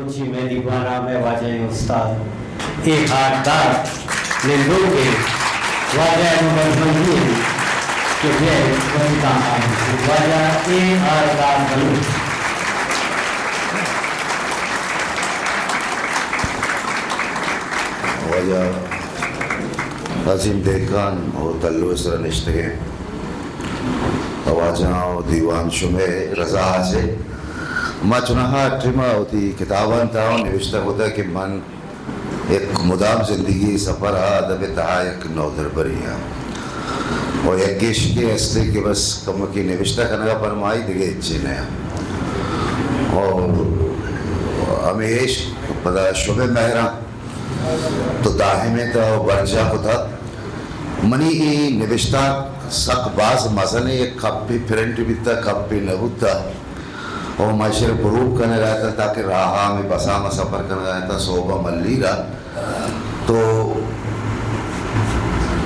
چی مئے دیوان ءَ مئے واجہ استاد اے آر داد نندوک ءَ واجہ ءَ من بزمندی اِنت کہ بیا وتی تاما واجہ اے آر داد بلوچ۔ واجہ عظیم دہقان ءُ تلو ءِ سرا نشتگیں واجہاں ءُ دیوان، شمئے رضا ءَ چہ ما چوناہا ٹیم ءَ وتی کتاباں تہا نبشتہ کتگ کہ من یک مدام زندگی سفر ءَ ادب ءِ تہا یک نودربرے آں۔ ءُ یک گیشکے ہستے کہ بس کمکے نبشتہ کنگ ءَ پرمائی، دگہ ہچی نہ آں۔ ءُ ہمیش پدا شمئے مہراں تو دائم ءَ تو برجا کتگ۔ منی اے نبشتانک سک باز مزنیں، یک کپے پرنٹ بیتگ، کپے نہ بوتگ۔ ءُ ما ایشی ءَ پروف کنگ ءَ اتاں تاکہ راہ ءَ ہمے بس ءَ ما سفر کنگ ءَ اتاں سہب ءَ ملیر ءَ۔ تو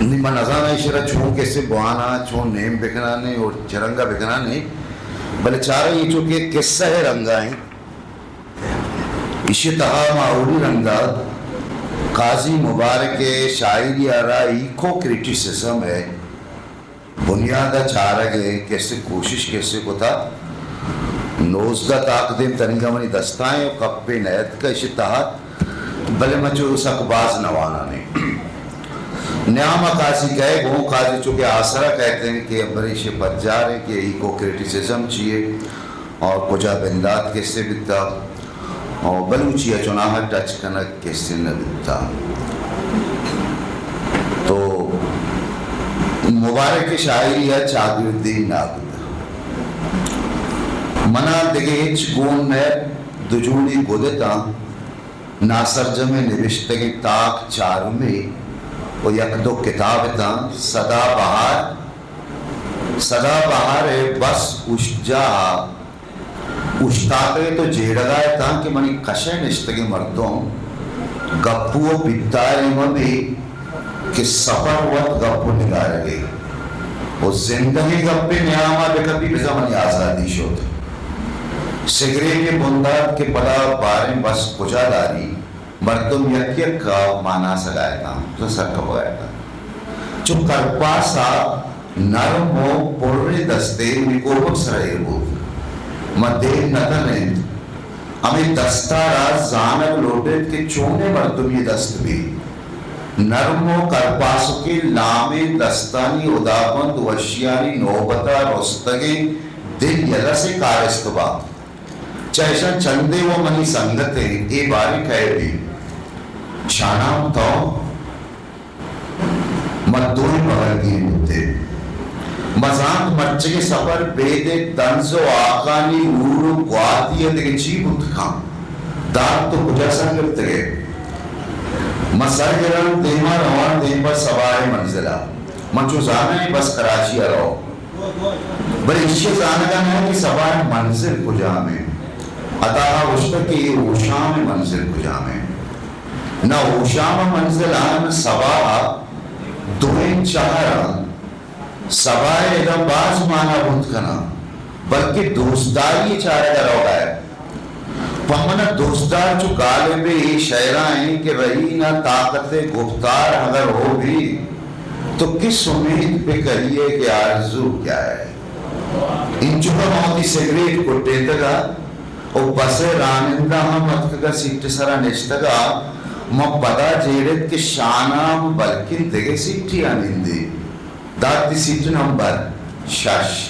نی من نزاناں ایشی ءَ را چون کسے بواناں، چون نیم بکناں ءُ چہ رنگ ءَ بکناں، بلے چارگ ءَ ایں چو کہ کسہ ءِ رنگ ءَ ایں۔ ایشی ءِ تہا ما اولی رنگ ءَ قاضی مبارک ءِ شاعری ءَ را ایکو کریٹیسزم ءِ بنیاد ءَ چارگ ءِ کسے کوشش کسے کتگ۔ نوزدہ تاک دیم تنیگا منی دست ءَ ایں ءُ کپے نیاتکگ ایشی ءِ تہا، بلے من چو سک باز نہ واناں۔ نیام ءَ قاضی کئے گوں، قاضی چو کہ آسر ءَ کئیت ایں کہ برے ایشی ءِ پجار ایں کہ ایکو کریٹیسزم چی یے ءُ کجا بندات کسے بیتگ ءُ بلوچی ءَ چوناہا ٹچ کنگ کسے نہ بیتگ۔ تو مبارک ءِ شاعری ءَ چاگردی نہ کتگ۔ من ءَ دگہ ہچ گون نہ، دو جوڑی گد اتاں، ناسرجم ءِ نبشتگیں تاک چارمی ءُ یک دو کتاب اتاں، سدا بہار، سدا بہار ءِ بس اوشتجاہ ءَ اوشتاتگ ات ءُ جیڑگ ءَ اتاں کہ منی کش ءَ نشتگیں مردم گپو ءُ بیتار ئے مہ بی کہ سفر وت گپ ءُ نگارگے ءُ زندگیں گپے نیام ءَ بکپی، بزاں منی آزادی شت۔ سگریٹے بندات کہ پدا باریں بس کجا داری، مردم یک یک ءَ ماناسگ ءَ اتاں، بزاں سر کپگ ءَ اتاں۔ چو کرپاس ءَ نرم ءُ پریں دستے منی کوپگ سرا ایر بوت۔ من دیم نہ تنینت۔ ہمے دست ءَ را زانگ لوٹ ایت کہ چونیں مردمے دست بیت۔ نرم ءُ کرپاسکیں لامیں دستانی ہدابند وشیانی نوبت ءَ رستگیں دل یلہ سے کارست بات۔ چہ اشاں چندے وَ منی سنگت ایں، اے باریں کئے بیت؟ شاہنام تو؟ ما دوئیں بغل گیر بوتیں۔ ما زانت مرچگیں سفر بید ءِ دنز ءُ ہاکانی ہور ءُ گواتی ءَ دگہ چی بوت کنت؟ داد تو کجا سر گپتگ ئے؟ ما سر گراں، دیما رواں، دیم پہ سباہ ءِ منزل ءَ۔ من چو زاناں اے بس کراچی ءَ رو، بلے ایشی ءِ زانگ ءَ نہ کہ سباہ ءِ منزل کجام اِنت۔ عطا ءَ گوشتگ کہ اے ہوشام ءِ منزل کجام اِنت۔ نہ ہوشام ءِ منزل ءَ، نہ سباہ ءَ، دوئیں چہر اَنت۔ سباہ ءِ ادا باز مانا بنت کناں، بلکہ دوستداری ءِ چارگ ءَ روگ ءَ اِنت۔ پہ من ءَ دوستدار چو غالب ءِ اے شئیراں اِنت کہ رہی نہ طاقت گفتار اگر ہو بھی تو کس امید پہ کہیے کہ آرزو کیا ہے۔ انچکہ من وتی سگریٹ کٹیتگ ءُ بس ءِ رانندہ ہم اتکگ ءُ سیٹ ءِ سرا نشتگ ءُ من پدا جیڑت کہ شاہنام بلکیں دگہ سیٹے ءَ نندیت۔ داد تئی سیٹ نمبر شش۔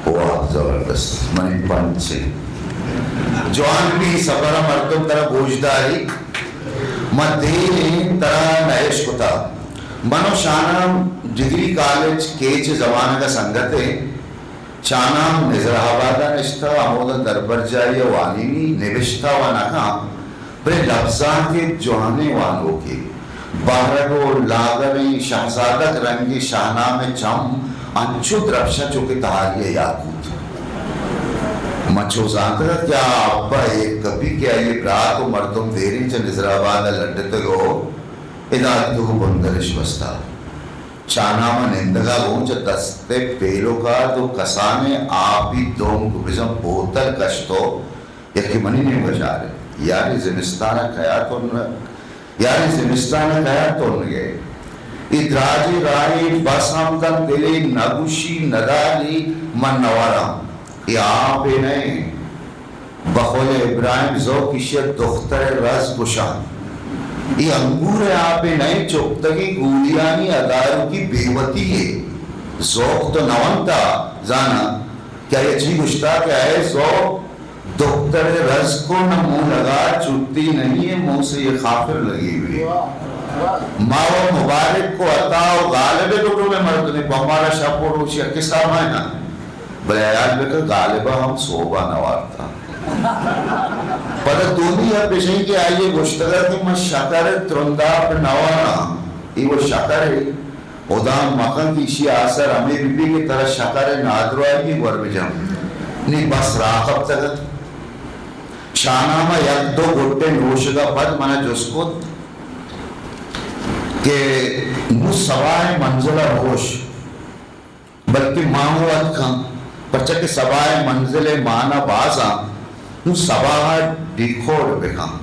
واہ، زبردست، منی پنچ اِنت۔ جوان بی، سفر ءَ مردم ترا گوشداری، ما دیر ایں ترا نہ اشکتہ۔ من ءُ شاہنام ڈگری کالج کیچ ءِ زمانگ ءَ سنگت ایں۔ شاہنام نظر آباد ءَ نشتہ، ہمودا دربرجاہی ءَ وانینی، نبشتہ وَ نہ کنت، بلے لبزانک ءِ جوانیں وانوکے۔ بہرگ ءُ لاگریں شہزادگ رنگیں شاہنام ءِ چم انچو درپشاں چو کہ تہاری ءِ یاقوت۔ من چو زانتگ ات کہ آ ابا ایر کپی کہ آئی ءِ برات ءُ مردم دیریں چہ نظر آباد ءَ لڈتگ ءُ ادا اتکگ ءُ بندرش بستہ۔ شاہنام ءَ نندگ ءَ گوں چہ دست ءِ پیلوک ءَ دو کسانیں آپی دمگ بزاں بوتل کشت ءُ یکے منی نیمگا چارت، یارے زمستان ءَ کیا ترن، یارے زمستان ءَ کیا ترنگے؟ اے دراجیں راہے بس ہم داں دلے نگوشی نداری من نوراں۔ اے آپے نئیں، بقول ابراہیم ذوق ایشی ءَ دختر رز گوشاں۔ اے انگور ءِ آپے نئیں، چکتگیں گولیانی ادارکی بے وتی یے۔ ذوق تو نونتا زاناں کہ آئی ءَ چی گوشتا کہ اے ذوق دختر رز کو نہ مو لگا، چھٹی نہیں ہے مو سے یہ خافر لگی ہوئی۔ ما و مبارک کو عطا و غالب ءِ کٹم ءِ مردمے، پہ مارا شپ و روچ یک حساب ءَ نہ، بلے حیال بکن غالب ءَ ہم سوب ءَ نہ وارتا۔ پدا دومی گپ ایش انت کہ آئی ءَ گوشتگ کہ من شکر ءِ ترنداپ نہ واناں، اے و شکر ءِ ہدا مکن کہ ایشی ءِ آسر ہمے بہ بیت کہ ترا شکر ءِ نادراہی ءَ گور بجن۔ نی بس راہ کپتگ ات۔ شاہنامہ ءَ یک دو گٹے نوشگ ءَ پد من ءَ جست کت کہ نوں سبا ءِ منزل ءَ روش، بلکہ ماہ و اتکاں، پرچا کہ سبا ءِ منزل ءِ مانا بازاں۔ نوں سبا ءَ ڈیکوڈ بکن،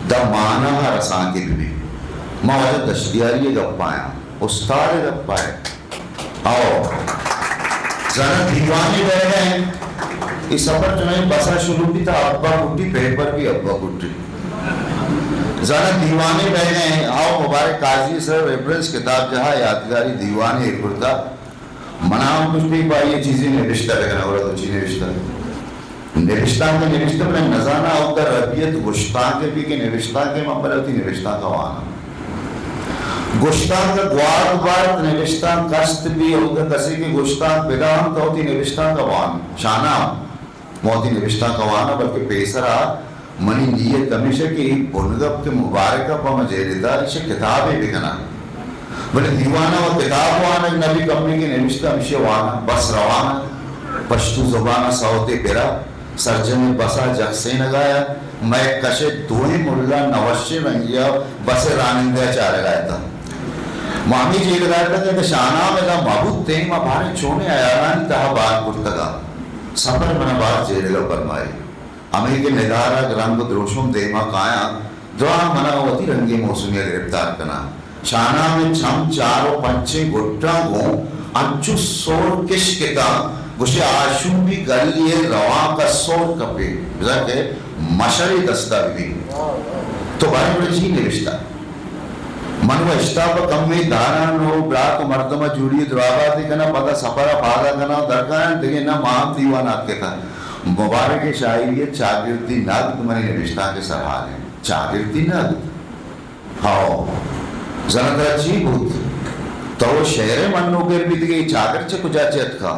داں مانا ءَ رسانکے بہ بیت۔ ما واجہ دشتیاری ءِ گپ ءَ آیاں، استاد ءِ گپ ءَ آیاں۔ او زاناں دیوانے بئیگ ءَ انت، اے سفر چنائیں بس ءَ شروع بیت، ابا کٹی، پیپر بھی ابا کٹی۔ زاناں دیوانے بئیگ ءَ انت، او مبارک قاضی ءِ سر ریفرنس کتاب جاہ ءَ یادگاری دیوانے ایر کرتا۔ من ءَ ہم گوشت ئے پہ آئی ءَ چیزے نبشتہ بہ کن، گڑا تو چی نبشتہ؟ نبشتانک ءَ نبشتہ، بلے نزاناں اودا ربیت گوشتانک ءَ بی کہ نبشتانک ءَ، من بلے وتی نبشتانک ءَ واناں۔ گوشتانک ءَ گوات بارت، نبشتانک کست بی، اودا کسے کہ گوشتانک بداں تو وتی نبشتانک ءَ وان۔ شاہنامہ ما وتی نبشتانک ءَ واناں، بلکہ پیسرا منی نیت ہمیش کہ اے بنگپ کہ مبارک ءَ پہ ما جیڑتا، ایشی ءَ کتابے بکناں۔ بلے دیوان ءَ و کتاب وانگ نہ بی، کمے کہ نبشتہ ہمیشی ءَ واناں۔ بس روان ات، پشتو زبان ءَ سوتے برا، سرجمیں بس ءَ جکسینگ ءَ ات، مئے کش ءِ دوئیں ملا نوشیں رنگی ءَ بس ءِ رانندہ ءَ چارگ ءَ اتاں۔ ما ہمے جیڑگ ءَ اتاں کہ اگاں شاہنامہ ادا مہ بوتیں، ما باریں چونیں ہیالانی تہا بار کرتگ ات۔ سفر ءَ من ءَ باز جیڑگ ءَ پرمائی۔ ہمے کہ ندارگ رنگ ءُ دروشم دیما کایاں، دراہ من ءَ وتی رنگیں موسمی ءَ گرپتار کناں۔ شاہنامہ ءِ چم چار ءُ پنچیں گٹاں گوں انچو سور کشک اتاں، گوشے آشوبی گلی ءِ روانک ءَ سور کپے، بزاں کہ مشرے دست ءَ بہ بیت۔ تو باریں گڑا چی نبشتہ؟ من و اشتاپ ءَ کمے داراں ءُ برات ءُ مردم ءَ جوڑی ءُ دراہباتے کناں، پدا سفر ءَ پادا کناں، درکایاں، دگہ نہ، ما ہم دیوان ءَ اتکتاں۔ مبارک ءِ شاعری ءِ چاگردی نگد منی نبشتانک ءِ سرحال انت۔ چاگردی نگد؟ ہئو۔ زاناں ترا چی بوت؟ تو شعر ءِ منوگر بیتگ ئے، اے چاگرد چہ کجا چہ اتکا؟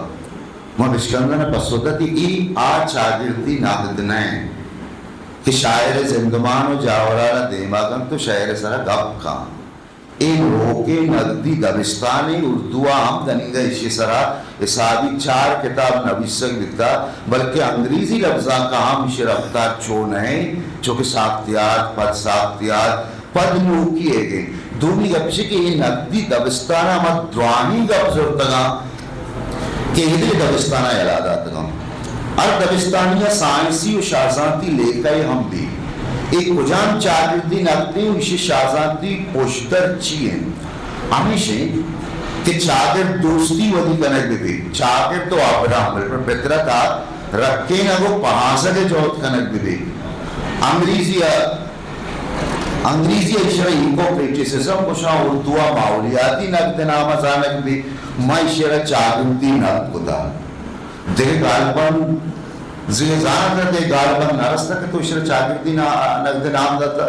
من بشکندن ءَ پسو دات، اے آ چاگردی نگد نہ انت کہ شاعر ءِ زندمان ءُ جاوران ءَ دیما کنت ءُ شعر ءِ سرا گپ کنت۔ اے نوکیں نگدی دبستانے، اردو ءَ ہم دنیگا ایشی ءِ سرا حسابی چار کتاب نویسگ بیتا، بلکہ انگریزی لبزانک ءَ ہم ایشی ءِ رفتار چو نہ انت، چو کہ ساختیات، پد ساختیات، پد نوکی ئیگ انت۔ دومی گپ ایش کہ اے نگدی دبستان ءَ ہما دراہیں گپ زرتگاں، کہ ایدگہ دبستاناں یلہ داتگاں۔ ہر دبستانی ءَ سائنسی ءُ شاہزانتی لیکہ ئے ہم بیت۔ اے کجام چاگردی نگدے ءُ ایشی شاہزانتی پشدر چی انت؟ ہمیش انت کہ چاگرد دوستی ودی کنگ بہ بیت، چاگرد ءُ ابرم، بلکہ پہ فطرت ءَ رکینگ ءُ پہازگ ءِ جہد کنگ بہ بیت۔ انگریزی ءَ انگریزی ءَ ایشرا ایکو کریٹیسزم گوشاں، اردو ءَ ماحولیاتی نگد ءِ نام ءَ زانگ بیت، ما ایشرا چاگردی نگد کتا۔ دگہ گالبند زی زانت ءَ دگہ گالبند نہ رستہ کہ تو ایشرا چاگردی نا-، نگد ءِ نام داتا۔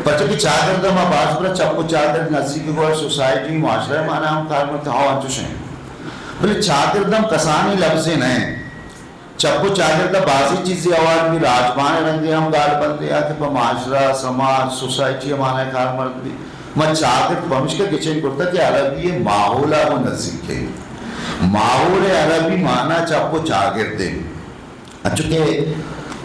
پرچا کہ چاگرد ءَ ما باز برا چپ ءُ چاگرد نزیک گوار سوسائٹی، معاشرہ ءِ مانا ہم کار مرتا، ہو انچوش انت۔ بلے چاگرد ہم کسانیں لبزے نہ انت۔ چپ ءُ چاگرد ءَ بازیں چیزے ہوار بی، راجمان ءِ رنگے ہم گالبندے آ کہ پہ معاشرہ، سماج، سوسائٹی ءِ مانا کارمرد بی۔ ما چاگرد پمشکا گچین کرتا کہ عربی ءِ ماحول ءَ گوں نزیک انت۔ ماحول ءِ عربی مانا چپ ءُ چاگرد انت۔ انچو کہ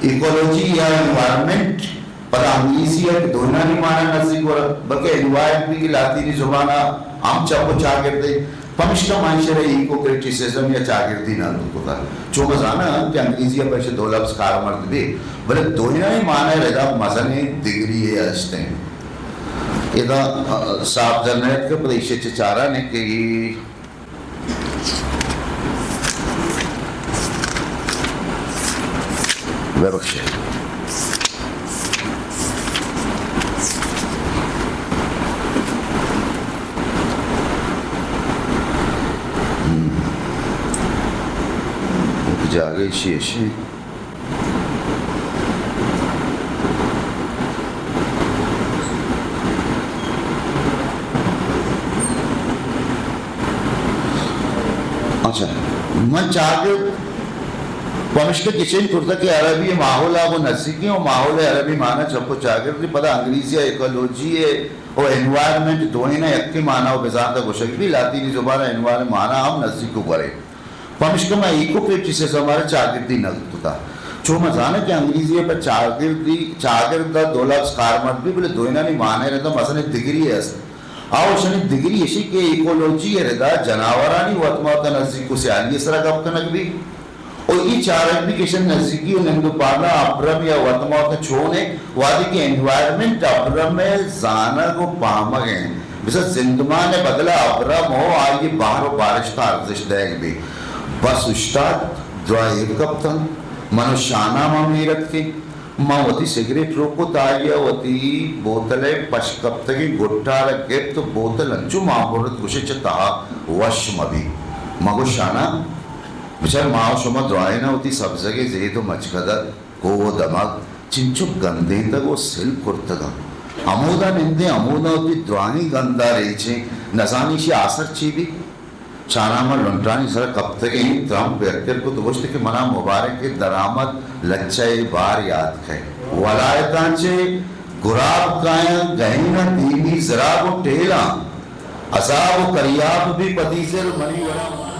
ایکولوجی یا انوائرمنٹ پدا انگریزی ءَ کہ دوئینانی مانا نزیک ورگ، بلکہ انوائر بی کہ لاطینی زبان ءَ ہم چپ ءُ چاگرد انت۔ پمشکا ما ایشرا ایکو کریٹیسزم یا چاگردی نند کتا۔ چو ما زاناں کہ انگریزی ء پہ ایشی دو لبز کارمرد بی، بلے دوئینانی معنی ء ردا مزنیں دگری یے است انت۔ ادا، ا، صاف در نیت کہ پدا ایشی چہ چاران کہ ببخشے۔ ہم۔ یک جاگہ ایشی، ایشی۔ اچھا، من چاگرد پمشکہ گچین کرتہ کہ عربی ماحول ء گوں نزیکی و ماحول عربی معنی چپ و چاگردی، پدا انگریزی ء ایکولوجی ء و انوائرمنٹ دوئیناں یکیں معنی و بزانت ء گوشگ بی، لاطینی زبان ء انوائر معنی ہم نزیک و گورے۔ پمشکہ ما ایکو کریٹیسزم ء را چاگردی نقد کتا۔ چو ما زاناں کہ انگریزی ء پہ چاگردی، چاگرد ء دو لفظ کارمرد بی، بلے دوئینانی معنی ء ردا مزنیں دگری است۔ آ اوشانی دگری اشی کہ ایکولوجی ء ردا جناورانی وت ماہوت ء نزیک و سیالی ء سرا گپ کنگ بی۔ و ای چارگ بی کہ اشانی نزیکی و نند و پادا ابرم یا وت ماہوت چون انت، وہدے کہ انوائرمنٹ ابرم ء زانگ و پہمگ انت۔ بزاں زندمان ء بدلا ابرم و آئی ء بہر و بارشت ء ارزشت دئیگ بیت۔ بس اوشتات، دراہ ایر کپتنت۔ من و شانہ ہم ایر اتکیں۔ من وتی سگریٹ روک کت، آئی ء وتی بوتل ء پشت کپتگیں گٹار ء گپت و بوتل انچو مان برت گوشے چہ تہا وش مہ بیت۔ من گوشت، شانہ، بچار، ما و شما دراہیناں وتی سبزگیں زید و مچکدر، کوہ و دمگ چنچک گندینتگ و سل کرتگاں۔ ہمودا نندیں، ہمودا وتی دراہیں گندا ریچیں، نزانیں ایشی آسر چی بیت؟ شانہ من لنٹانی سرا کپتگیں ترمپ یکر کت و گوشت کہ منا مبارک درآمد لچہ ء بار یات کئے۔ ولایتاں چہ گراب کایاں گہیناں دیمی زراب و ٹیلاں، عذاب و کریاب بی پدیزر منی وڑا